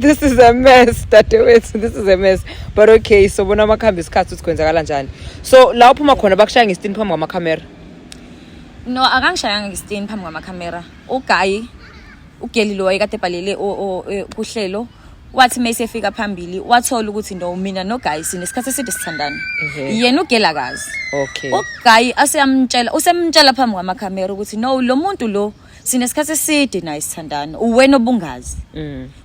This is a mess, dadewethu, this is a mess. But okay, so bona amakhambi isikhathi ukuthi kwenzakala kanjani. So la uphuma khona bakushaya ngesitini phambi kwamakhamera? No, akangishayanga ngesitini phambi kwamakhamera. Uguy, ugirl lo wayekade ebhalele kuhlelo, wathi mase efika phambili wathola ukuthi no, mina noguy sinesikhathi eside sithandana. Yena ugirl akazi. Uguy aseyamtshela, usemtshela phambi kwamakhamera ukuthi no, lo muntu lo sinesikhathi eside naye sithandana, uwena obungazi.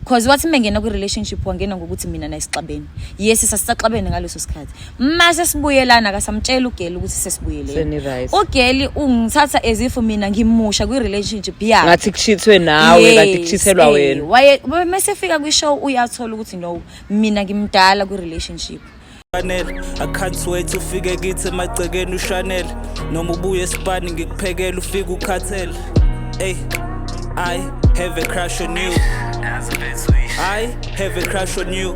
'Cause wathi mengena kwi-relationship wangena ngokuthi mina naye sixabene. Yes, sasisaxabene ngaleso sikhathi. Mase sibuyelana akasamtshela ugirl ukuthi sesibuyelene. Seni-right. Ugirl ungithatha as if mina ngimusha kwi-relationship yakhe. Ngathi kucheatwe nawe, kanti kucheatelwa wena. Waye mase fika kwi-show uyathola ukuthi no, mina ngimdala kwi-relationship. Chanel, I can't wait ufike kithi emagcekeni uShanel, noma ubuye esipani ngikuphekela ufike ukhathele. Hey, I have a crush on you, I have a crush on you.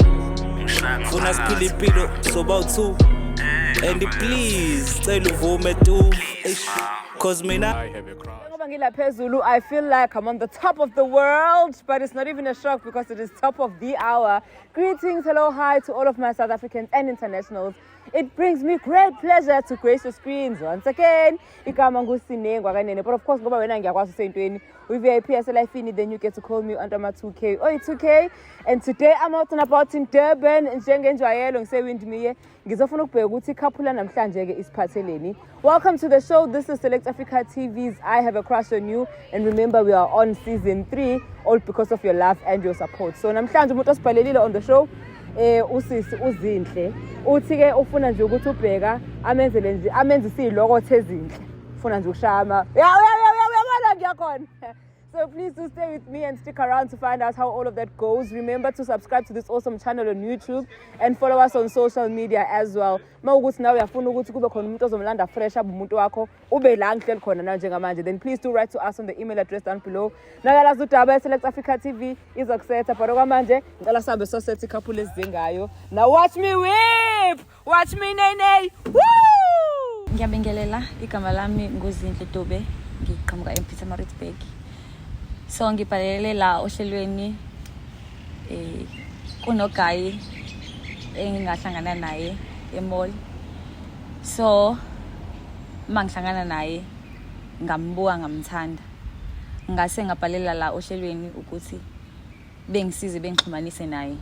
Funa siphile impilo soba u2 and please cela uvume tu. Eish, 'cause mina Ngoba ngila phezulu, I feel like I'm on the top of the world, but it's not even a shock because it is top of the hour. Greetings, hello, hi to all of my South Africans and internationals. It brings me great pleasure to grace your screens once again. Igama nguSinengwa kanene, but of course ngoba wena ngiyakwazi usentweni, uyi-VIP yaselifini, then you get to call me under 2K. Oy 2K. And today I'm out and about in Durban njengenjwayelo ngise-Windmere. Ngizofuna ukubheka ukuthi icouple namhlanje ke isiphatheleni. Welcome to the show. This is Select Africa TV's I Have a Crush on You, and remember we are on season 3, all because of your love and your support. So namhlanje umuntu osibhalelile on the show usisi uZinhle uthi ke ufuna nje ukuthi ubheka amenzele nje, amenzise izilokothe ezinhle, ufuna nje ukushaya ama ya ya ya ya uyabona ngiyakhona. So please do stay with me and stick around to find out how all of that goes. Remember to subscribe to this awesome channel on YouTube and follow us on social media as well. Mawukuthi nawe uyafuna ukuthi kube khona umuntu ozomlanda fresh abe umuntu wakho, ube la ngihleli khona na njengamanje, then please do write to us on the email address down below. Nakalazi udaba Select Africa TV izokusetha, but okwamanje ngicela sihambe sosetha icouple ezizingayo. Now watch me whip! Watch me nay nay! Woo! Ngiyabingelela, igama lami nguZinhle Dube, ngiqhamuka ePietermaritzburg. So ngibhalele la ohlelweni, kunoguy engingahlangana naye emall. So mangihlangana naye ngambuka ngamthanda. Ngase ngabhalela la ohlelweni ukuthi bengisize bengixhumanise naye.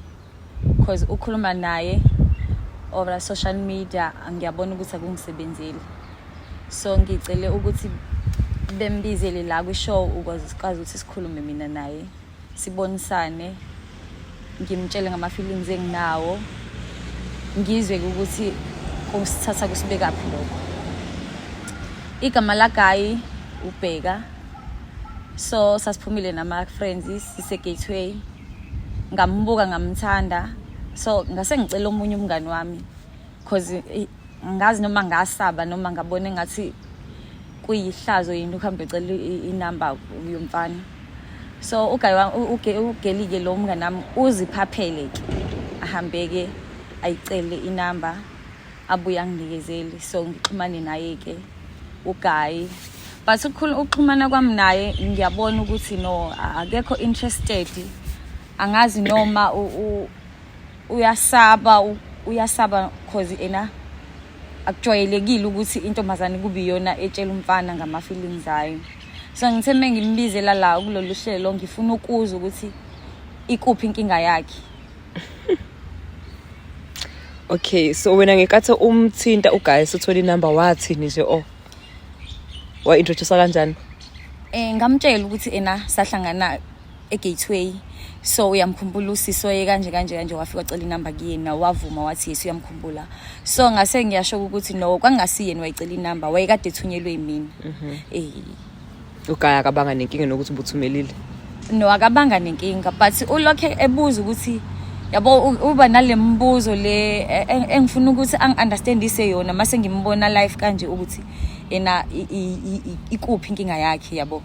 'Cause ukhuluma naye over social media ngiyabona ukuthi akungisebenzeli. So ngicele ukuthi bembizele la kwi-show ukuze sikwazi ukuthi sikhulume mina naye, sibonisane, ngimtshele ngama-feelings enginawo, ngizwe ukuthi kusithatha kusibekaphi lokho. Igama laguy uBheka. So sasiphumile nama-friends sise-Gateway, ngambuka ngamthanda. So ngase ngicela omunye umngani wami 'cause ngazi noma ngasaba noma ngabona engathi kuyihlazo yini ukuhambe ecela inamba yomfana. So uguy ugirl-ke lo mngani wami uziphaphele ke, ahambe-ke ayicele inamba, abuye anginikezele. So ngixhumane naye-ke uguy, but ukuxhumana kwami naye ngiyabona ukuthi no, akekho interested. Angazi noma uyasaba, uyasaba 'cause ena akujwayelekile ukuthi intombazane kube iyona etshela umfana ngama-feelings ayo. So ngithe uma ngimbizela la kulolu hlelo ngifuna ukuzwa ukuthi ikuphi inkinga yakhe. Okay, so wena ngenkathi umthinta uguy uthola inamba wathini nje, oh wa-introduce kanjani? Ngamtshela ukuthi ena sahlangana eGateway, so uyamkhumbula usisi oye kanje kanje kanje, wafika wacela inamba kuyena, wavuma wathi yes, uyamkhumbula. So ngase ngiyasho ukuthi no, kwangasiyena wayicela inamba, wayekade ethunyelwe yimina. Uguy akabanga nenkinga nokuthi ubuthumelile? No, akabanga nenkinga, but ulokhe ebuza ukuthi yabo uba nale mbuzo le engifuna ukuthi angi-understandise yona mase ngimbona live kanje ukuthi ena ikuphi inkinga yakhe, yabo.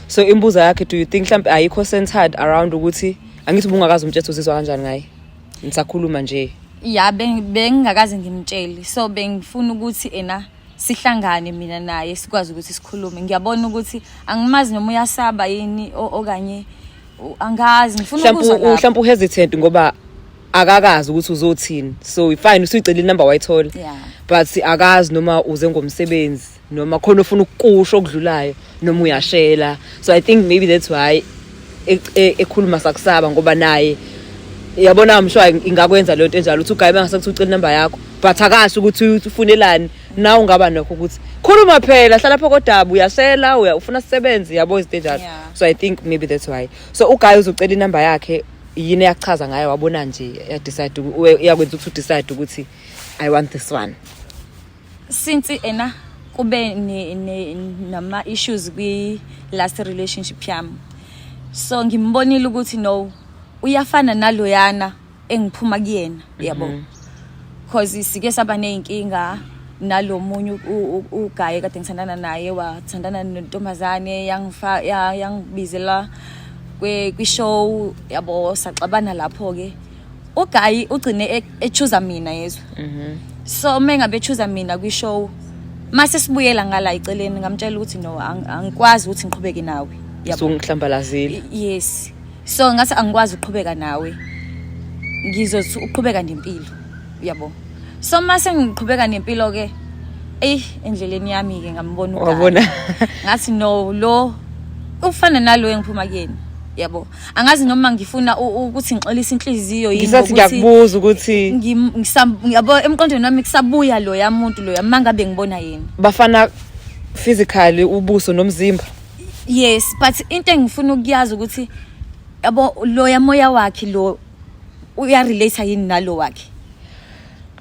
So imbuzo yakhe, do you think mhlawumbe ayikho centered around ukuthi angithi ubungakazi umtshela uzizwa kanjani ngaye, nisakhuluma nje? Ya, bengingakaze ngimtshele, so bengifuna ukuthi ena sihlangane mina naye sikwazi ukuthi sikhulume. Ngiyabona ukuthi angimazi noma uyasaba yini okanye Angazi, ngifuna Mhlawumbe ukuzwa lapho. Mhlawumbe uhesitant ngoba akakazi ukuthi uzothini, so fine, usuyicela inamba, wayithola, but akazi noma uze ngomsebenzi noma khona ufuna ukukusho okudlulayo noma uyashela. So I think maybe that's why ekhuluma sakusaba, ngoba naye yabona, I'm sure ingakwenza leyo nto enjalo, ukuthi uguy bangasakuthi ucela inamba yakho but akasho ukuthi ufunelani. Nawe ungaba nokho ukuthi khuluma phela, hlala lapho kodaba, uyashela, ufuna sisebenze, yabo, izinto enjalo. So I think maybe that's why. So uguy uzocela inamba yakhe, yini eyakuchaza ngayo? Wabona nje yadecide, iyakwenza ukuthi udecide ukuthi I want this one? Since ena kube nama issues kwi last relationship yami, so ngimbonile ukuthi no, uyafana naloyana engiphuma kuyena, yabo, cause sike saba nezinkinga nalomunye uguy kade ngithandana naye, wathandana nentombazane, yangifa yangibizela kwi-show, yabo, saxabana lapho ke. Uguy ugcine echoose mina, yezwa. So uma ngabe echoose mina kwi-show, mase sibuyela ngala eceleni, ngamtshela ukuthi no, angikwazi ukuthi ngiqhubeke nawe, yabo. Sungihlambalazile. Yes, so ngathi angikwazi ukuqhubeka nawe, ngizothi uqhubeka nempilo, yabo. So mase ngiqhubeka nempilo ke, eyi, endleleni yami ke ngambona uguy. Wabona. Ngathi no, lo ufana nalo engiphuma kuyena, yabo. Angazi noma ngifuna ukuthi ngixolise inhliziyo yini. Ngisathi ngokuthi ngiyakubuza ukuthi yabo, emqondweni wami kusabuya loya muntu loya mangabe ngibona yena. Bafana physically, ubuso nomzimba? Yes, but into engifuna ukuyazi ukuthi, yabo, loya moya wakhe lo uyarelate yini nalo wakhe.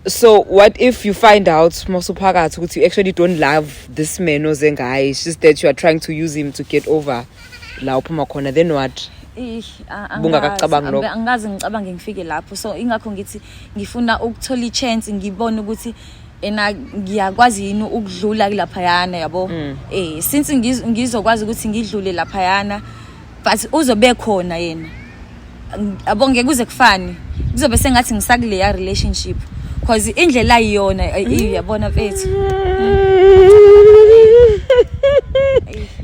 So what if you find out masuphakathi ukuthi you actually don't love this man oze ngaye, it's just that you are trying to use him to get over la uphuma khona? Then what? Eh, Bungakacabangi lokho? Angazi, ngicabange ngifike lapho. So ingakho ngithi ngifuna ukuthola i-chance, ngibone ukuthi ena ngiyakwazi yini ukudlula kulaphayana, yabo. Since ngizokwazi ukuthi ngidlule laphayana, but uzobe khona yena, yabo, ngeke kuze kufane, kuzobe sengathi ngisakuleya relationship, cause indlela ayiyona, yabona mfethu.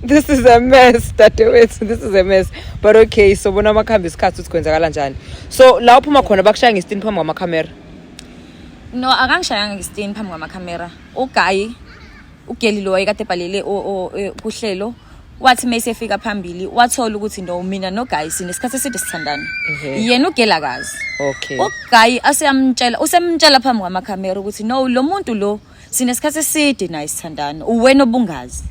This is a mess, dadewethu, this is a mess. But okay, so bona amakhambi isikhathi ukuthi kwenzakala njani. So la uphuma khona bakushaya ngesitini phambi kwamakhamera? No, akangishayanga ngesitini phambi kwamakhamera. Uguy, ugirl lo wayekade ebhalele kuhlelo, wathi mase efika phambili wathola ukuthi no, mina noguy sinesikhathi eside sithandana. Yena ugirl akazi. Uguy aseyamtshela, usemtshela phambi kwamakhamera ukuthi no, lo muntu lo sinesikhathi eside naye sithandana, uwena obungazi.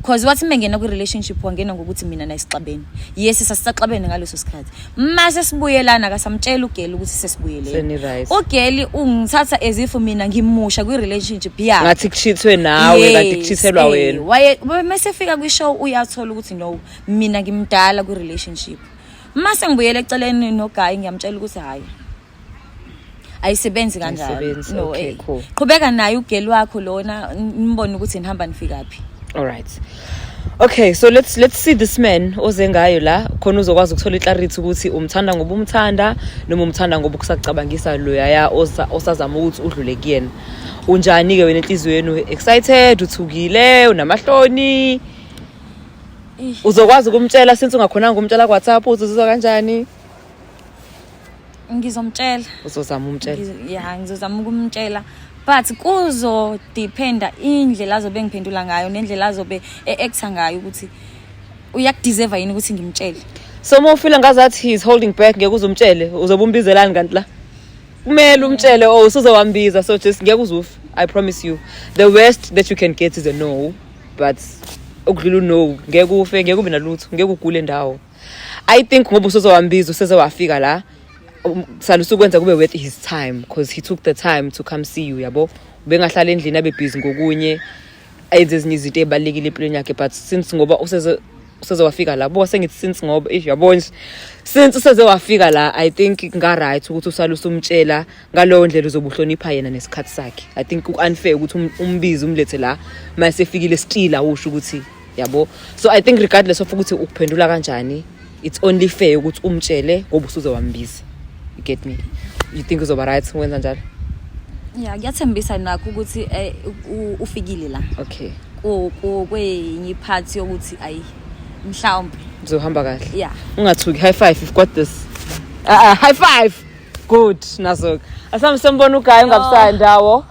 Cause wathi mengena kwi-relationship wangena ngokuthi mina naye sixabene. Yes, sasisaxabene ngaleso sikhathi. Mase sibuyelana, akasamtshela ugirl ukuthi sesibuyelene. Seni-right. Ugirl ungithatha as if mina ngimusha kwi-relationship yakhe. Ngathi kuchithwe nawe, kanti kuchithelwa wena. Waye mase fika kwi-show uyathola ukuthi no, mina ngimdala kwi-relationship. Mase ngibuyele eceleni noguy, ngiyamtshela ukuthi hayi, ayisebenzi kanjalo. Ayisebenzi, No, okay, cool. Qhubeka naye ugirl wakho lona, nimbone ukuthi nihamba nifikaphi. All right. Okay, so let's see this man oze ngayo la, khona uzokwazi ukuthola iclarity ukuthi umthanda ngoba umthanda noma umthanda ngoba kusacabangisa loyaya osazama ukuthi udlule kuyena. Unjani ke wena enhliziyweni? Excited, uthukile, unamahloni? Uzokwazi ukumtshela since ungakhonanga ukumtshela ku WhatsApp, uzozizwa kanjani? Ngizomtshela. Uzozama umtshela. Ya, ngizozama ukumtshela, but kuzodependa indlela azobe ngiphendula ngayo nendlela azobe e-acta ngayo, ukuthi uyakudeserve yini ukuthi ngimtshele. So uma ufila ngazathi he's holding back, ngeke uzumtshele, uzobe umbizelani kanti la? Kumele umtshele oh, usuzowambiza, so just ngeke uzufe. I promise you. The worst that you can get is a no, but ukudlula uno ngeke ufe, ngeke ube nalutho, ngeke ugule ndawo. I think ngoba usuzowambiza, useze wafika la, sala usukwenza kube worth his time, because he took the time to come see you, yabo. Ubengahlala endlini abe busy ngokunye, ayenze ezinye izinto ey'balulekile empilweni yakhe, but since ngoba useze wafika la, buka sengithi since ngoba, eish, yabo nje, since useze wafika la, I think nga-right ukuthi usale usumtshela. Ngaleyo ndlela uzobe uhlonipha yena nesikhathi sakhe. I think ku-unfair ukuthi umbize umlethe la, uma sefikile still awusho ukuthi, yabo. So I think regardless of ukuthi ukuphendula kanjani, it's only fair ukuthi umtshele ngoba usuze wambiza. You get me? You think uzoba right wenza njalo? Ya, kuyathembisa nakho ukuthi ufikile la. Kwenye ipart yokuthi ayi, Mhlawumbe. Uzohamba kahle. Yeah. Ungathuki, high five, you've got this. Ah, high five. Good, nazo. Asambe sombona uGuy ungabusayo ndawo.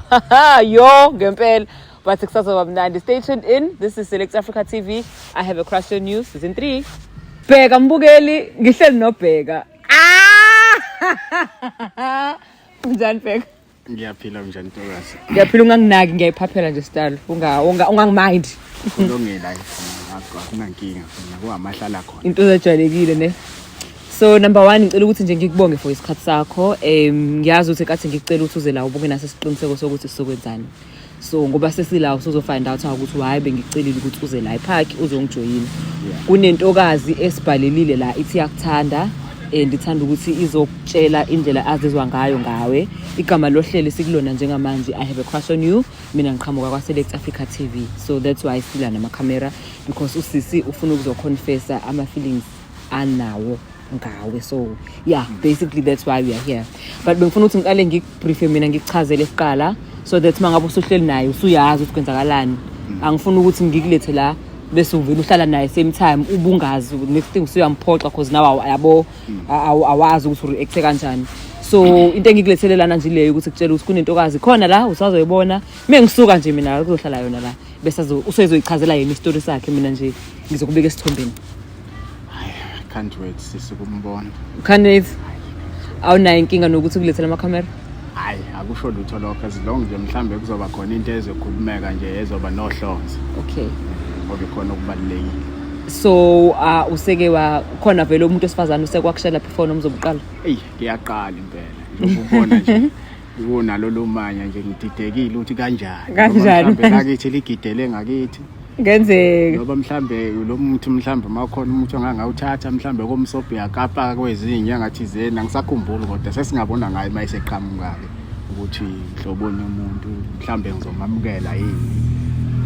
Yo, ngempela. But kusazoba mnandi. Stay tuned in. This is Select Africa TV. I have a crush on you season 3. Bheka mbukeli, ngihleli noBheka. Ah! Unjani Bheka? Ngiyaphila, njani ntokazi? Ngiyaphila, unganginaki, ngiyayiphaphela nje style. Ungangimind. Kulungile, hayi, akunankinga khona kuhamahlala khona. Into ezajwayelekile ne. So number one, ngicela ukuthi nje ngikubonge for isikhathi sakho. Ngiyazi ukuthi kathi ngikucela ukuthi uze la ubuke naso isiqiniseko sokuthi sizokwenzani, so ngoba sesila usuzo-find out ukuthi why bengicelile ukuthi uze la epark uzongijoyina. Kunentokazi esibhalelile la, ithi iyakuthanda and ithanda ukuthi izokutshela indlela azizwa ngayo ngawe. Igama lohlelo esikulona njengamanje, I Have a Crush on You. Mina ngiqhamuka kwa-Select Africa TV, so that's why sila namakhamera, because usisi ufuna ukuzoconfessa ama-feelings anawo ngawe. So yeah, basically that's why we are here, but bengifuna ukuthi ngiqale ngikubriefe mina, ngikuchazele kuqala, so that uma ngabe usuhleli naye usuyazi ukuthi kwenzakalani. Angifuni ukuthi ngikulethe la bese uvele uhlala naye same time ubungazi, next thing usuyamphoxa, cause nawe yabo awazi ukuthi ureacte kanjani. So into engikulethele lana nje leyo, ukuthi kutshela ukuthi kunentokazi khona la, usazoyibona mengisuka nje mina, kuzohlala yona la, bese usezoyichazela yena isitori sakhe. Mina nje ngizokubeka esithombeni. I can't wait sisi kumbona. Can't, awunayo inkinga nokuthi kulethele amakhamera? Hayi, akusho lutho lokho, as long nje mhlambe kuzoba khona into ezokhulumeka nje ezoba nohlonze. Ngoba ikhona okubalulekile. So useke wa khona vele umuntu wesifazane usekwakushela before noma uzobuqala? Eyi, kuyaqala impela, njengoba ubona nje kunalo lumanya nje, ngididekile ukuthi kanjani. Kanjani? Noma mhlambe ngakithi ligidele ngakithi. Ngenzeka. Ngoba mhlambe lo muntu, mhlambe makhona umuntu ongangawuthatha mhlambe komsobho yakapa kwezinyanga thizeni, angisakhumbuli, kodwa sesingabona ngayo uma eseqhamuka-ke ukuthi hloboni yomuntu mhlambe ngizomamukela yini,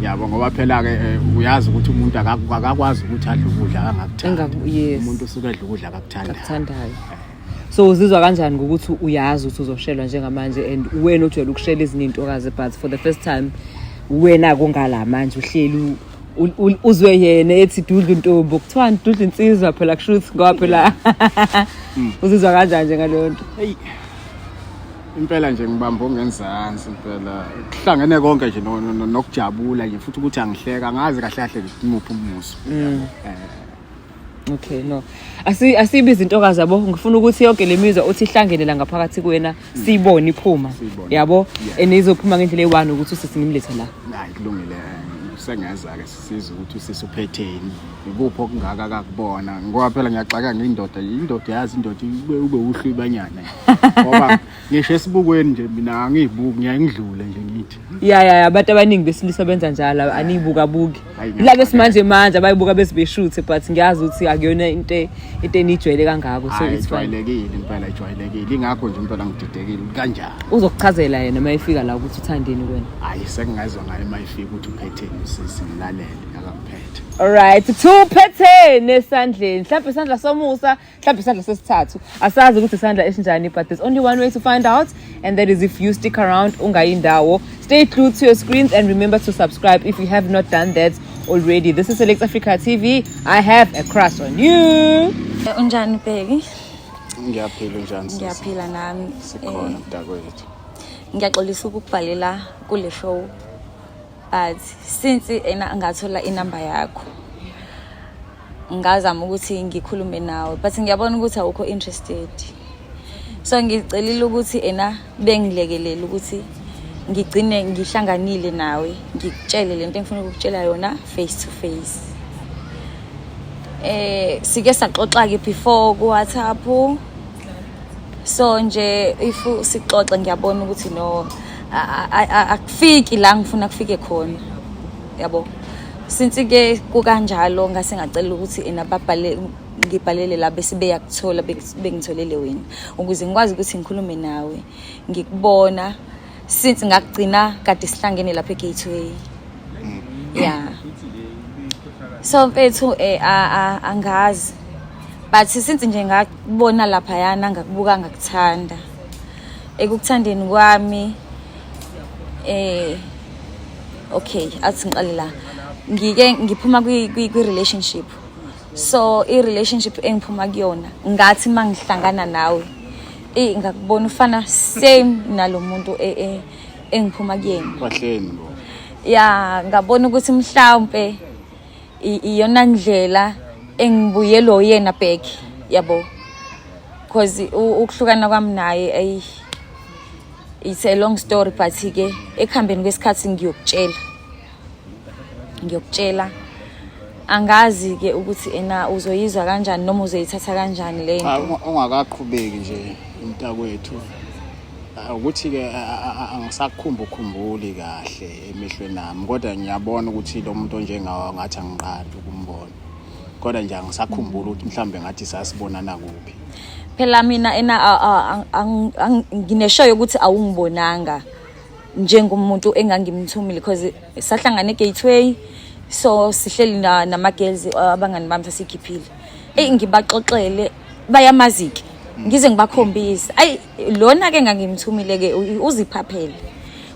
yabo, ngoba phela-ke uyazi ukuthi umuntu akakwazi ukuthi adle ukudla akangakuthandi. Yes. Umuntu usuke edla ukudla akakuthandayo. Akuthandayo. So uzizwa kanjani ngokuthi uyazi ukuthi uzoshelwa njengamanje, and wena ojwayele ukushela ezinye iy'ntokazi, but for the first time wena kungala manje uhleli uzwe yena ethi dudla intombi, kuthiwani, dudla insizwa phela, kushuthi ngoba phela uzizwa kanjani nje ngaleyo nto? Eyi, impela nje ngibamba ongenzansi impela, kuhlangene konke nje nokujabula nje futhi ukuthi angihleka, angazi kahle kahle ngimuphi umuzwa. Okay, no, asibize intokazi, yabo. Ngifuna ukuthi yonke le mizwa uthi ihlangene la ngaphakathi kuwena, siyibone iphuma. Siyibone. Yabo. Yeah. And izophuma ngendlela eyi-one ukuthi usisi ngimlethe la. Hayi, kulungile, usengeza-ke sisize ukuthi usisi uphetheni, ikuphi okungaka akakubona, ngoba phela ngiyaxaka ngiyindoda, indoda yazi indoda ube uhlwibanyana, ngoba ngisho esibukweni nje mina angiyibuki, ngiyaye ngidlule nje ngithi. Ya, abantu abaningi besilisa benza njalo, aniyibukabuki. Hayi, la besimanje manje abayibuka bese beshuthe, but ngiyazi ukuthi akuyona into enijwayele kangako, so Hayi, it's fine. ijwayelekile impela, ijwayelekile, ingakho nje impela ngididekile kanjani. Uzokuchazela yena uma efika la ukuthi uthandeni kwena. Hayi, sengingezwa ngayo uma ifika ukuthi uphetheni usisi, ngilalele akakuphethe. Alright, tuphetheni esandleni, mhlawumbe isandla somusa, mhlawumbe isandla sesithathu, asazi ukuthi isandla esinjani, but there's only one way to find out, and that is if you stick around, ungayindawo. Stay glued to your screens and remember to subscribe if you have not done that already. This is Select Africa TV. I have a crush on you. Unjani Bheki? Ngiyaphila, unjani sisi? Ngiyaphila nami. Sikhona mntakwethu. Ngiyaxolisa ukubhalela kule show, but since ena ngathola inamba yakho ngazama ukuthi ngikhulume nawe, but ngiyabona ukuthi awukho interested, so ngicelile ukuthi ena bengilekelele ukuthi ngigcine ngihlanganile nawe, ngikutshele lento engifuna ukukutshela yona face to face. Sike saxoxa ke before ku WhatsApp, so nje if sixoxa ngiyabona ukuthi no, akufiki la ngifuna kufike khona, yabo. Since ke kukanjalo, ngase ngacela ukuthi ena babhale, ngibhalele la bese beyakuthola, bengitholele wena ukuze ngikwazi ukuthi ngikhulume nawe, ngikubona since ngakugcina kade sihlangene lapha eGateway. Yeah, so mfethu, angazi, but since nje ngakubona laphayana, ngakubuka, ngakuthanda. Ekukuthandeni kwami, okay, athi ngiqale la, ngike ngiphuma kwi relationship. So i-relationship engiphuma kuyona, ngathi uma ngihlangana nawe, eyi, ngakubona ufana same nalo muntu engiphuma kuyena. Kahleni bo. Ya, ngabona ukuthi mhlawumpe iyona ndlela engibuyelwa uyena back, yabo, because ukuhlukana kwami naye, ayi, it's a long story, but ke ekuhambeni kwesikhathi ngiyokutshela. Angazi ke ukuthi ena uzoyizwa kanjani noma uzoyithatha kanjani le Cha, nto. Ungakaqhubeki nje umntakwethu, ukuthi-ke angisakukhumbu-khumbuli kahle emehlweni ami, kodwa ngiyabona ukuthi lo muntu onjengawo ngathi angiqali ukumbona, kodwa nje angisakhumbuli ukuthi mhlawumbe ngathi sasibonana kuphi. Phela mina ena ngineshow yokuthi awungibonanga njengomuntu engangimthumile, because sahlangana eGateway, so sihleli nama-girls, abangani bami, sasikhiphile, eyi, ngibaxoxele, bayamazi-ke, ngize ngibakhombise, ayi, lona-ke ngangimthumile-ke uziphaphele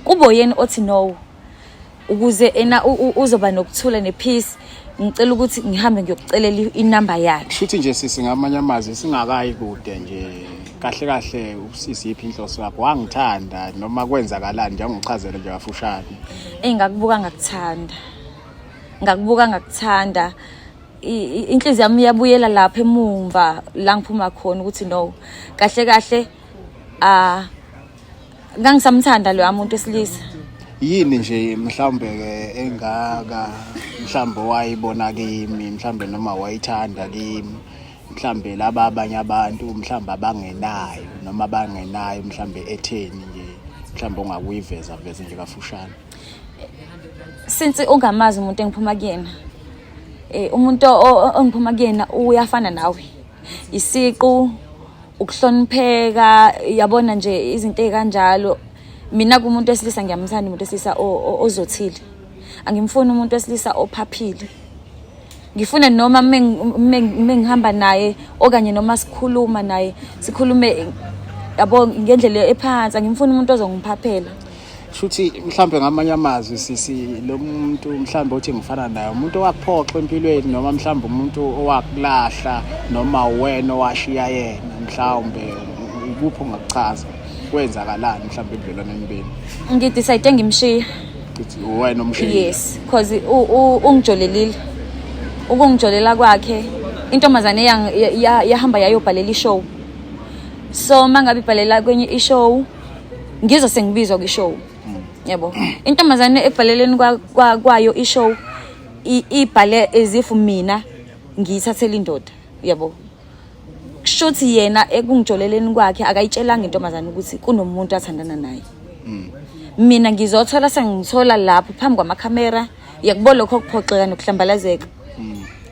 kubo yena othi no, ukuze ena uzoba nokuthula nepeace, ngicela ukuthi ngihambe ngiyokucelela inamba yakhe. Shuthi nje sisi, ngamanye amazwi, singakayi kude nje, kahle kahle usisi, yiphi inhloso yakho? Wangithanda noma kwenzakalani? Njengokuchazela nje kafushane. Eyi, ngakubuka ngakuthanda, ngakubuka ngakuthanda. Inhliziyo yami iyabuyela lapha emumva la ngiphuma khona, ukuthi no, kahle kahle, ah, ngangisamthanda loya muntu wesilisa. Yini nje mhlawumbe ke engaka mhlawumbe wayibona kimi, mhlawumbe noma wayithanda kimi, mhlawumbe laba abanye abantu mhlawumbe abangenayo noma abangenayo, mhlawumbe etheni nje, mhlawumbe ongakuyiveza veze nje kafushane? Since ungamazi umuntu engiphuma kuyena, umuntu ongiphuma kuyena uyafana nawe, isiqu, ukuhlonipheka, yabona nje, izinto ey'kanjalo. Mina kumuntu wesilisa ngiyamthanda umuntu wesilisa ozothile, angimfuni umuntu wesilisa ophaphile. Ngifuna noma mengihamba naye okanye noma sikhuluma naye, sikhulume, yabo, ngendlela ephansi. Angimfuni umuntu ozongiphaphela. Shuthi mhlambe ngamanye amazwi sisi, lo muntu mhlambe othi ngifana naye, umuntu owakuphoxa empilweni, noma mhlambe umuntu owakulahla, noma wena owashiya yena, mhlawumbe ukuphi ongakuchaza, kwenzakalani mhlambe ebudlelwaneni benu? Ngidecide ngimshiya. Uthi wena umshiya? Yes, cause ungijolelile. Ukungijolela kwakhe, intombazane yahamba yayobhalela ishow, so mangabe ibhalela kwenye ishow, ngizwa sengibizwa kwishow, yabo, intombazane ebhaleleni kwayo ishow ibhale as if mina ngiyithathela indoda, yabo. Kushuthi yena ekungijoleleni kwakhe akayitshelanga intombazane ukuthi kunomuntu athandana naye. Mina ngizothola sengithola lapho phambi kwamakhamera, yakubona lokho okuphoxeka nokuhlambalazeka.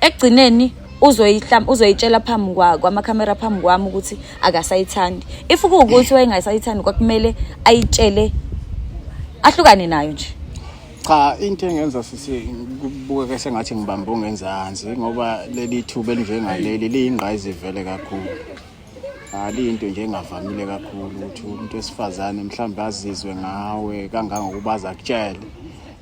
Ekugcineni uzoyitshela phambi kwamakhamera, phambi kwami, ukuthi akasayithandi. If kuwukuthi wayengasayithandi, kwakumele ayitshele, ahlukane nayo nje. Cha, into engenza sisi kubukeke sengathi ngibambe ongenzansi, ngoba leli thuba elinjengaleli liyingqayizivele kakhulu. Aliyinto nje engavamile kakhulu ukuthi umuntu wesifazane mhlawumbe azizwe ngawe kangangokuba aze akutshele.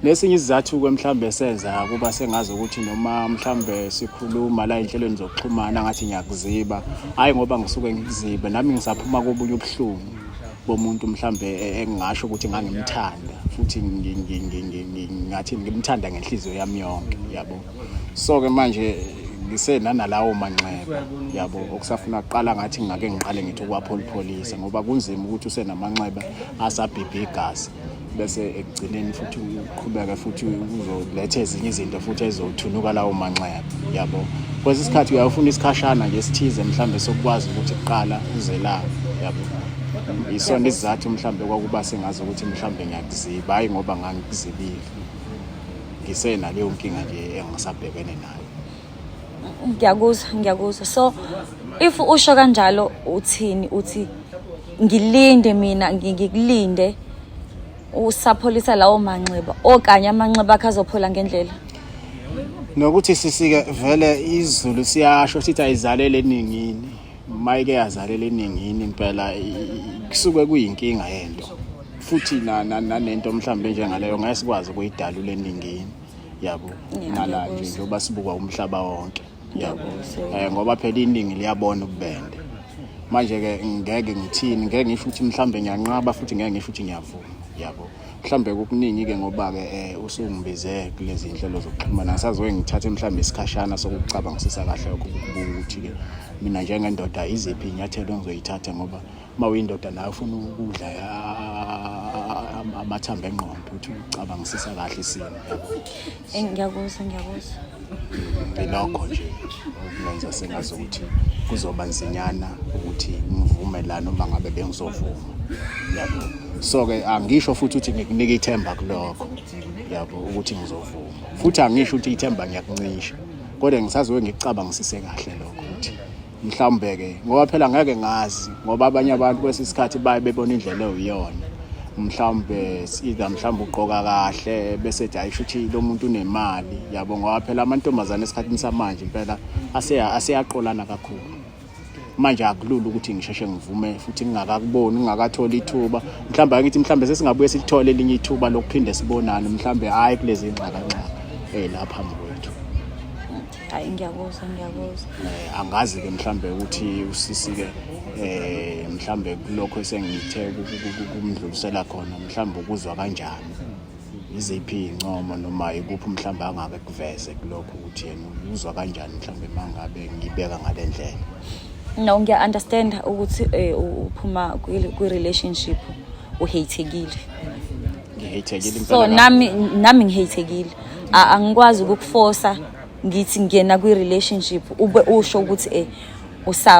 Nesinye isizathu-ke mhlawumbe senza kuba sengazi ukuthi noma mhlawumbe sikhuluma la ey'nhlelweni zokuxhumana ngathi ngiyakuziba, hhayi ngoba ngisuke ngikuzibe, nami ngisaphuma kobunye ubuhlungu bomuntu mhlawumbe engingasho ukuthi ngangimthanda futhi ngathi ngimthanda ngenhliziyo yami yonke, yabo. So-ke manje ngisenanalawo manxeba, yabo, okusafuna kuqala ngathi ngingake ngiqale ngithi ukuwapholipholisa, ngoba kunzima ukuthi usenamanxeba asabhibha igazi, bese ekugcineni futhi uqhubeke futhi uzoletha ezinye izinto futhi ezothunuka lawo manxeba, yabo. Kwesinye isikhathi uyawufuna isikhashana nje esithize mhlawumbe sokwazi ukuthi kuqala uzelaphe, yabo. Isona isizathu mhlawumbe kwakuba sengazi ukuthi mhlawumbe ngiyakuziba, hhayi ngoba ngangikuzibile, ngisenaleyo nkinga nje engisabhekene nayo. Ngiyakuzwa, ngiyakuzwa. So if usho kanjalo, uthini? Uthi ngilinde mina, ngikulinde usapholisa lawo manxeba, okanye amanxeba akhe azophola ngendlela? Nokuthi sisike vele izulu siyasho sithi ayizalele eningini, mayike yazalela eningini impela, kusuke kuyinkinga yento futhi nanento mhlawumbe njengaleyo ngeke sikwazi ukuyidalula eningini, yabo, nala nje njengoba sibukwa umhlaba wonke. Yabo. Ngoba phela iningi liyabona ububende. Manje ke ngeke ngithini, ngeke ngisho ukuthi mhlambe ngiyanqaba futhi ngeke ngisho ukuthi ngiyavuma. Yabo. Mhlambe kukuningi ke ngoba ke usungibize kulezi inhlelo zokuxhumana, ngisazoke ngithathe mhlambe isikhashana sokucabangisisa kahle lokho, ukubuka ukuthi ke mina njengendoda iziphi inyathelo engizoyithatha, ngoba uma uyindoda nawe ufuna ukudla amathambo engqondo ukuthi ucabangisisa kahle isimo, yabo. Ngiyakuzwa, ngiyakuzwa. Ilokho nje okungenza sengazi ukuthi kuzoba nzinyana ukuthi ngivume la noma ngabe bengizovuma, yabo. So-ke angisho futhi ukuthi ngikunika ithemba kulokho, yabo, ukuthi ngizovuma, futhi angisho ukuthi ithemba ngiyakuncisha, kodwa ngisazoke ngikucabangisise kahle lokho ukuthi mhlawumbe-ke, ngoba phela ngeke ngazi, ngoba abanye abantu kwesinye isikhathi baye bebona indlela ewuyona, mhlawumbe either mhlawumbe ugqoka kahle bese ethi ayisho ukuthi lo muntu unemali, yabo, ngoba phela amantombazane esikhathini samanje impela aseyaqolana kakhulu. Manje akulula ukuthi ngisheshe ngivume futhi ngingakakuboni, ngingakatholi ithuba. Mhlawumbe ake ngithi mhlawumbe sesingabuye silithole elinye ithuba lokuphinde sibonane, mhlawumbe hhayi kulezi nxakanxaka la phambi kwethu. Hayi, ngiyakuzwa, ngiyakuzwa. Angazi-ke mhlambe ukuthi usisi-ke mhlambe kulokho esengithe kumdlulisela khona, mhlambe ukuzwa kanjani, iziphi iy'ncomo noma ikuphi mhlambe angake kuveze kulokho ukuthi yena uzwa kanjani mhlambe uma ngabe ngibeka ngale ndlela. No, ngiya-understand ukuthi uphuma kwi-relationship uhatekile. Ngihatekile So impela. nami ngihatekile. Angikwazi ukukuforsa ngithi ngena kwi-relationship ube usho ukuthi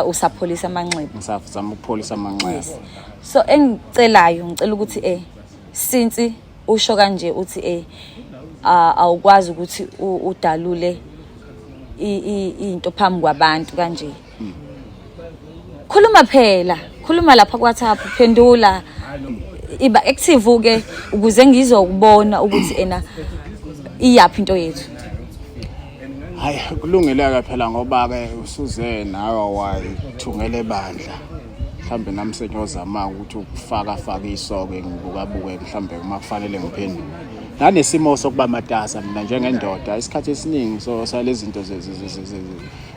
usapholisa amanxeba. Ngisazama ukupholisa amanxeba. Yes. So engicelayo, ngicela ukuthi since usho kanje uthi awukwazi ukuthi udalule into phambi kwabantu kanje. Khuluma phela, khuluma lapha ku WhatsApp, phendula, iba active ke ukuze ngizokubona ukuthi ena iyaphi into yethu. Hayi, kulungile-ke phela, ngoba-ke usuze nawe wayithungela ebandla, mhlambe nami sengiyozama ukuthi ukufaka faka iso-ke, ngibukabuke mhlambe uma kufanele ngiphendule. Nanesimo sokuba matasa mina njengendoda isikhathi esiningi, so salezi zinto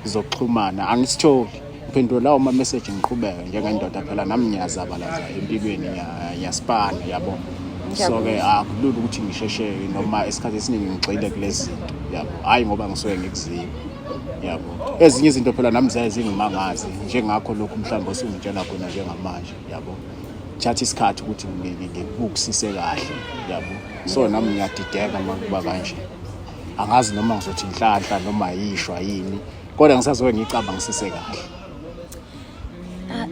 zokuxhumana angisitholi, ngiphendula lawo ma-message, ngiqhubeke. Njengendoda phela nami ngiyazabalaza empilweni, ngiyasipana, yabo. So-ke akulula ukuthi ngisheshe noma isikhathi esiningi ngigxile kulezi zinto, yabo, hhayi ngoba ngisuke ngikuziba, yabo. Ezinye izinto phela nami ziyaye zingimangaze, njengakho lokhu mhlawumbe osungitshela khona njengamanje, yabo, thatha isikhathi ukuthi ngikubukisise kahle, yabo. So nami ngiyadideka uma kuba kanje, angazi noma ngizothi inhlanhla noma yishwa yini, kodwa ngisazoke ngicabangisise kahle.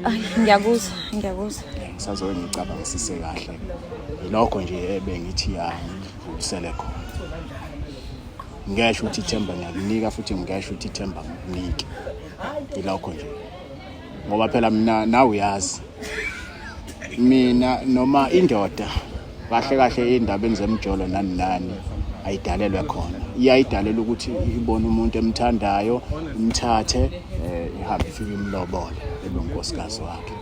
Ay, ngiyakuzwa, ngiyakuzwa. Ngisazoke ngicabangisise kahle. Yilokho nje ebengithi ngidlulisele khona. Ngesho ukuthi ithemba ngiyakunika, futhi ngesho ukuthi ithemba ngikunike. Yilokho nje, ngoba phela mina nawe uyazi, mina noma indoda kahle kahle ey'ndabeni zemjolo nani nani ayidalelwe khona, iyayidalelwa ukuthi ibone umuntu emthandayo, imthathe, ihambe ifike imlobole, ebe unkosikazi wakhe,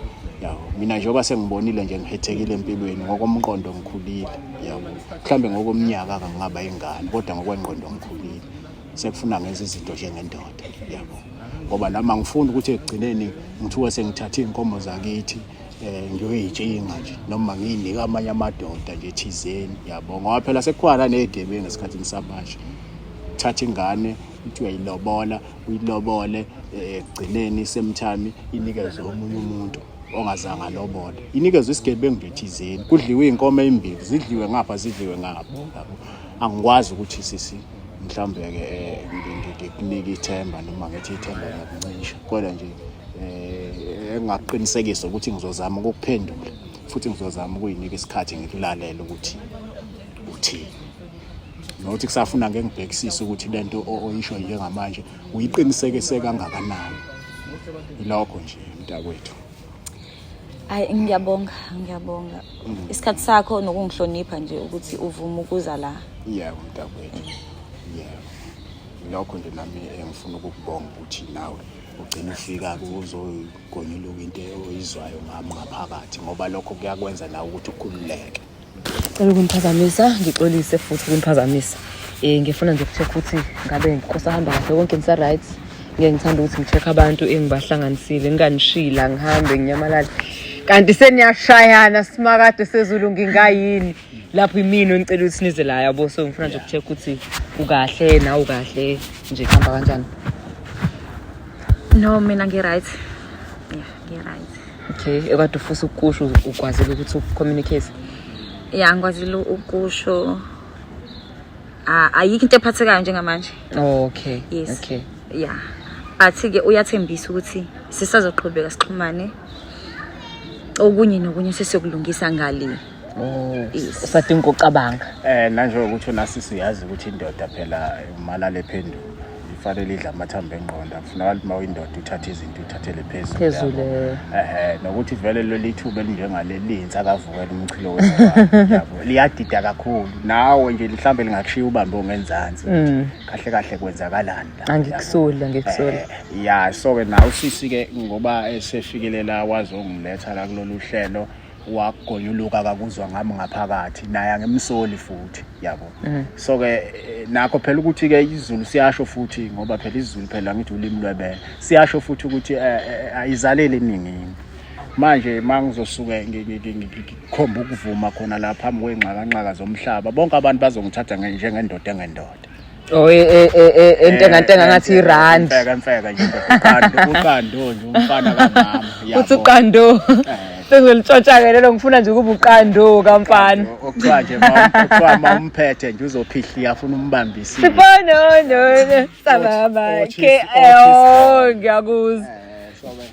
yabo. Mina njengoba sengibonile nje, ngihethekile empilweni ngokomqondo, ngikhulile, yabo. Mhlawumbe ngokomnyaka kangingaba ingane, kodwa ngokwengqondo ngikhulile, sekufuna ngenza izinto njengendoda, yabo, ngoba nami angifuni ukuthi ekugcineni ngithiwe sengithathe iy'nkomo zakithi ngiyoyitshinga nje noma ngiyinika amanye amadoda nje thizeni, yabo, ngoba phela sekukhona ney'gebengu esikhathini samanje. Thatha ingane uthi uyayilobola, uyilobole, ekugcineni semthami inikezwe omunye umuntu ongazange alobole, inikezwe isigebengu nje thizeni, kudliwe iy'nkomo ey'mbili, zidliwe ngapha, zidliwe ngapha, yabo. Angikwazi ukuthi sisi mhlawumbe-ke ngikunike ithemba noma ngithi ithemba ngiyakuncisha, kodwa nje engingakuqinisekisa ukuthi ngizozama ukukuphendula, futhi ngizozama ukuyinika isikhathi ngikulalela ukuthi uthini, nokuthi kusafuna ngeke ngibhekisise ukuthi lento oyisho njengamanje uyiqinisekise kangakanani. Ilokho nje, mntakwethu. Hayi, ngiyabonga, ngiyabonga isikhathi sakho nokungihlonipha nje ukuthi uvume ukuza la. Yebo, mntakwethu, yebo, ilokho nje nami engifuna ukukubonga, ukuthi nawe ugcine ufika uzogonyuluka into oyizwayo ngami ngaphakathi, ngoba lokho kuyakwenza nawe ukuthi ukhululeke. Cela ukuniphazamisa, ngixolise futhi ukuniphazamisa. Ngifuna nje ukucheck ukuthi ngabe kusahamba kahle konke, nisa right. Ngeke ngithanda ukuthi ngi-check abantu engibahlanganisile, nginganishila ngihambe nginyamalale. Kanti seniyashayana simakade sezulu ngingayini. Lapho imina ngicela ukuthi nize la yabo, so ngifuna nje ukucheck ukuthi ukahle nawe ukahle nje, kuhamba kanjani? No, mina ngi-right. Yeah, ngi-right. Okay, ekade ufisa ukusho ukwazile ukuthi ucommunicate? Ya, ngikwazile ukusho. Ah, ayikho into ephathekayo njengamanje. Oh, okay. Yes. Okay. Yeah. But-ke uyathembisa ukuthi sisazoqhubeka sixhumane. Okunye nokunye sesiyokulungisa ngale. Oh, Yes. usadinga ukucabanga. Nanjengokuthi unasisi uyazi ukuthi indoda phela umalala ephendula ifanele idla amathambo engqondo, akufunakala ukuthi uma uyindoda uthathe izinto uthathele phezulu. Phezulu, yabo. Ehhe, nokuthi vele leli thuba elinjengaleli liyinsakavukela umchilo wezilwane, yabo, liyadida kakhulu. Nawe nje mhlawumbe lingakushiya ubambe ongenzansi ukuthi kahle kahle kwenzakalani la. Angikusoli, angikusoli. Ya, so-ke nawe usisi-ke ngoba esefikile la wazongiletha la kulolu hlelo, wagonyuluka kakuzwa ngami ngaphakathi, naye angimsoli futhi, yabo. So-ke nakho phela ukuthi-ke isiZulu siyasho futhi, ngoba phela isiZulu phela ngithi ulimi lwebele, siyasho futhi ukuthi ayizaleli eningini. Manje uma ngizosuke ngikhomba ukuvuma khona la phambi kwey'nxakanxaka zomhlaba, bonke abantu bazongithatha njengendoda engendoda. Oh, entengantenga ngathi irandi. Mfeka mfeka nje indoda, uqando uqando nje umfana kamama, yabo. Uthi uqando. Sengilitshontsha-ke lelo, ngifuna nje ukuba uqando kamfana. Okuthiwa nje okuthiwa ma umphethe nje uzophihliya afuna umbambisile. Sipho no no no sababa. Othi- Ke othi- oh, ngiyakuzwa. So-ke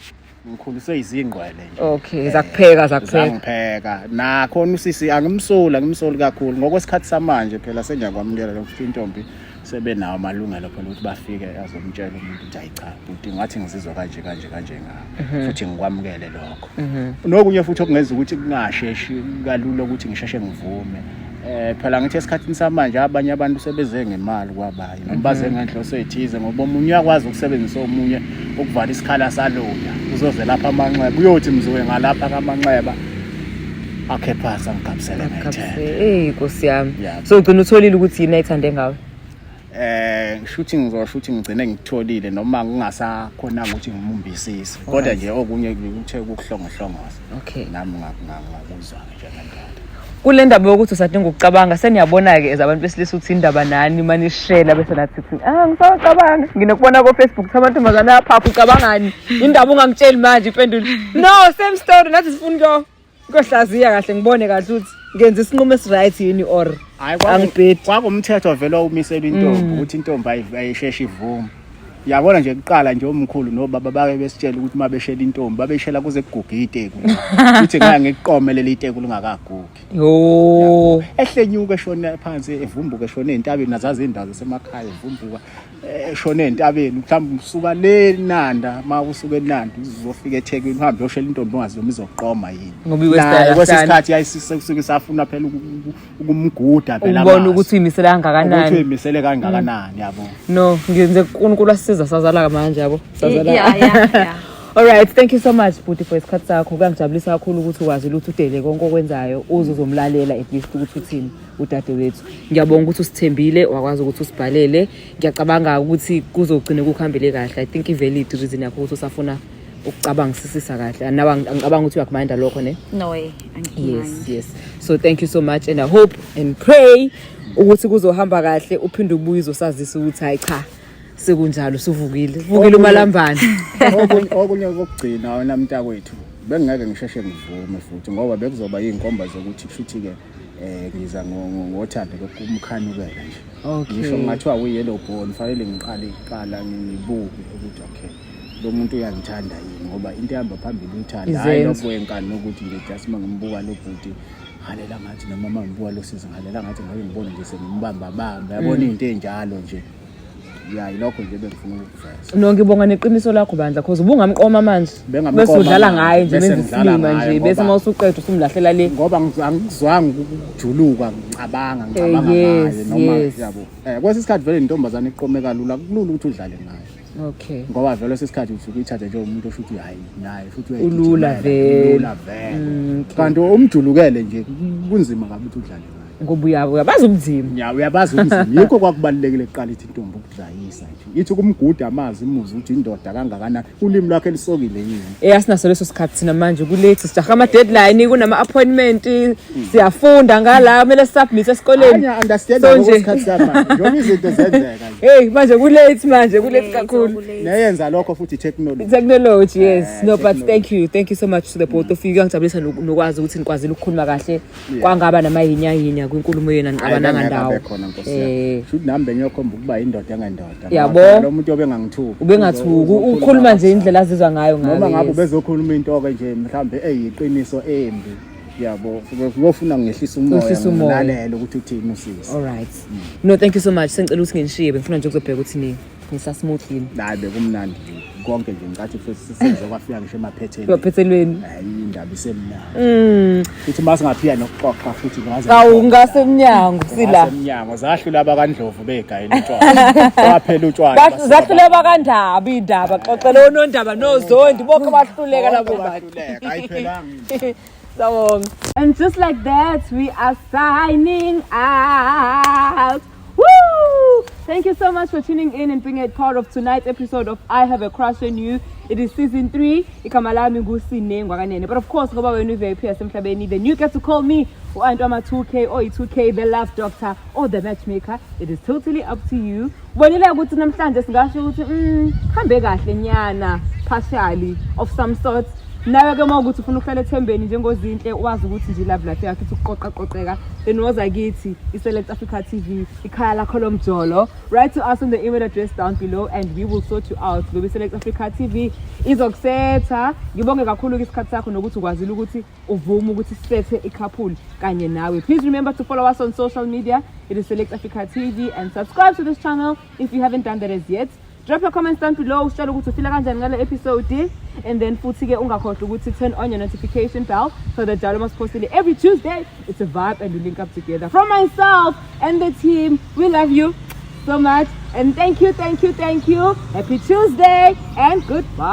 ngikhuliswe izingqwele nje. Okay, zakupheka zakupheka. Zangipheka. Nakhona usisi angimsoli, angimsoli kakhulu. Ngokwesikhathi samanje phela sengiyakwamukela lokhu ukuthi intombi sebenawo amalungelo phela ukuthi bafike azomtshela umuntu ukuthi hayi cha bhuti, ngathi ngizizwa kanje kanje kanje ngawe, futhi ngikwamukele lokho. Nokunye futhi okungenza ukuthi kungasheshi kalula ukuthi ngisheshe ngivume, phela ngithi esikhathini samanje abanye abantu sebeze ngemali kwabanye, noma baze ngenhloso ethize, ngoba omunye uyakwazi ukusebenzisa omunye ukuvala isikhala saloya uzoze lapha amanxeba, uyothi mzuke ngalapha kamanxeba akhe phasi angigabisele ngethende. Hey Nkosi yami. Yeah. So ugcina utholile ukuthi yini ayithande ngawe? Ngishuthi ngizosho ukuthi ngigcine ngikutholile noma ngingasakhonanga ukuthi ngimumbisise, kodwa nje okunye kuthe ukuhlongohlongoza. Okay. Nami ngakuzwa njengendoda. Kule ndaba yokuthi usadinga ukucabanga, seniyabona-ke as abantu besilisa ukuthi indaba nani manishela bese nathi thi ah ngisacabanga, nginokubona ko-Facebook ukuthi amantombazane ayaphapha, ucabangani indaba ungangitsheli manje impendulo. No, same story, nathi sifuna kuyohlaziya kahle, ngibone kahle ukuthi ngenza isinqumo esi-right yini or Hayi, angibhedi. Kwakumthetho vele owumiselwa intombi ukuthi intombi ayisheshe ivume. Yabona nje kuqala nje omkhulu nobaba bake besitshela ukuthi uma beshela intombi babeshela kuze kuguge iteku, ukuthi ngeke ngikuqome leli iteku lingakagugi. Yo. Ehlenyuka eshona phansi, evumbuka eshona ey'ntabeni, nazazi iy'ndawo zasemakhaya, evumbuka eshona ey'ntabeni, mhlawumbe usuka le Nanda, uma usuka eNanda uzofika eThekwini, uhambe uyoshela intombi ongazi noma izoqoma yini. Ngoba i-West Naye ayahlala. kwesinye isikhathi yayisisuke isafuna phela ukumguda phela Ukubona amazi. ukuthi uyimisele Ukuthi kangakanani. uyimisele kangakanani, yabo. No, ngenze uNkulunkulu asisiza sazala manje, yabo. Sazala. Yeah. All right, thank you so much bhuti for isikhathi sakho. Kuyangijabulisa kakhulu ukuthi ukwazile ukuthi udele konke okwenzayo uze uzomlalela at least ukuthi uthini udadewethu. Ngiyabonga ukuthi usithembile wakwazi ukuthi usibhalele. Ngiyacabanga ukuthi kuzogcina kukuhambele kahle. I think i-valid reason yakho ukuthi usafuna ukucabangisisisa kahle. Nawe angicabanga ukuthi uyakuminda lokho, ne? No way. Yes. So thank you so much and I hope and pray ukuthi kuzohamba kahle, uphinde ubuye uzosazisa ukuthi hayi cha sekunjalo, suvukile. Vukile umalambane. Okunye kokugcina wena mntakwethu, bengingeke ngisheshe ngivume futhi ngoba bekuzoba iy'nkomba zokuthi kushuthi-ke ngiza ngothando lokumkhanukela nje. Okay. Ngisho ngathiwa uyi-yellow bone, fanele ngiqale kuqala ngibuke ukuthi okay lo muntu uyangithanda yini, ngoba into ehamba phambili uthanda, hhayi Izenzo. lokhu kwenkani ukuthi nje just uma ngimbuka lo bhuti ngalela ngathi, noma uma ngibuka lo sisi ngalela ngathi ngabe ngibona nje sengimbamba bamba, yabona, iy'nto ey'njalo nje. Ya, yilokho nje bengifuna ukukuveza. No, ngibonga neqiniso lakho bandla, cause ubungamqoma manje. Bengamqoma Bese udlala manje, ngaye nje, bese menza ngidlala isilima ngaye nje, bese ngoba uma usuqeda usumlahlela le. Ngoba angikuzwanga ukujuluka ngicabanga ngicabanga ngaye noma yabo. Kwesinye isikhathi vele intombazane iqome kalula, kulula ukuthi udlale ngayo. Okay. Ngoba vele kwesinye isikhathi usuke uyithathe njengomuntu osho ukuthi hayi naye futhi Ulula uyayigijimela, vele. Ulula vele. Kanti umjulukele nje kunzima kabi ukuthi udlale ngaye. Ngoba uyabazi ubunzima. Ya, uyabazi ubunzima. Yikho kwakubalulekile kuqala ithi intombi ukudlayisa nje, ithi kumguda amazi imuzi ukuthi indoda kangakanani, ulimi lwakhe lisokile yini. Asinaso leso sikhathi thina manje, ku-late, sijaha ama-deadline, kunama-appointment, siyafunda ngala, kumele submit esikoleni. Anya understand. So nje- Ngosikhathi samanje njengoba izinto zenzeka nje. Hey, manje ku-late, manje ku-late kakhulu. Neyenza lokho futhi i-technology. Technology, yes. No, but Technology. thank you, thank you so much to the both of you. Kuyangijabulisa nokwazi ukuthi nikwazile ukukhuluma kahle, kwangaba namayinya-yinya kwinkulumo yenu, aniqabananga ndawo. Khona nkosi yami, shuthi nami bengiyokhomba ukuba indoda engendoda. Yabo. Lo muntu obengangithuki. Ubengathuki, ukhuluma nje indlela azizwa ngayo Noma ngawe, ngabe yes. ubezokhuluma into-ke nje mhlawumbe eyiqiniso embi, yabo, kuyofuna ngehlisa umoya. Wehlise umoya. Ngilalele ukuthi uthini usisi. All right, no, thank you so much. Sengicela ukuthi nginishiye, bengifuna nje ukuzobheka ukuthi nisa-smooth yini. Hayi, bekumnandi nje konke nje, ngicathi futhi sisenze kwafika ngisho emaphethelweni. Emaphethelweni. Hayi, indaba isemnandi futhi, uma singaphika nokuxoxa futhi ngaze. Awu, ngasemnyango sila. Ngasemnyango zahlula abakandlovu begayela utshwala, waphela utshwala. Zahlule bakandaba iy'ndaba, xoxela onondaba nozondi bonke bahluleka labo bantu. Bahluleka, ayiphelanga. Sawonga. And just like that, we are signing out. Woo! Thank you so much for tuning in and being a part of tonight's episode of I Have a Crush on You. It is season 3. Igama lami nguSine Ngwakanene. But of course, ngoba wena uyi-VIP yasemhlabeni, then you get to call me u-Antwama 2K or i-2K, the love doctor or the matchmaker. It is totally up to you. Bonile ukuthi namhlanje singasho ukuthi hambe kahle nyana, partially of some sort. Nawe ke, uma ukuthi ufuna ukuhlala ethembeni njengoZinhle, wazi ukuthi nje love life yakho ithi ukuqoqa qoqeka, then woza kithi, i-Select Africa TV, ikhaya lakho lomjolo. Write to us on the email address down below and we will sort you out, ngoba i-Select Africa TV izokusetha. Ngibonge kakhulu isikhathi sakho nokuthi ukwazile ukuthi uvume ukuthi sisethe i-couple kanye nawe. Please remember to follow us on social media. It is Select Africa TV, and subscribe to this channel if you haven't done that as yet. Drop your comments down below, usitshele ukuthi ufila kanjani ngale episode, and then futhi-ke ungakhohlwa ukuthi turn on your notification bell so that njalo masipostile every Tuesday, it's a vibe and we link up together. From myself and the team, we love you so much and thank you, thank you, thank you. Happy Tuesday and goodbye.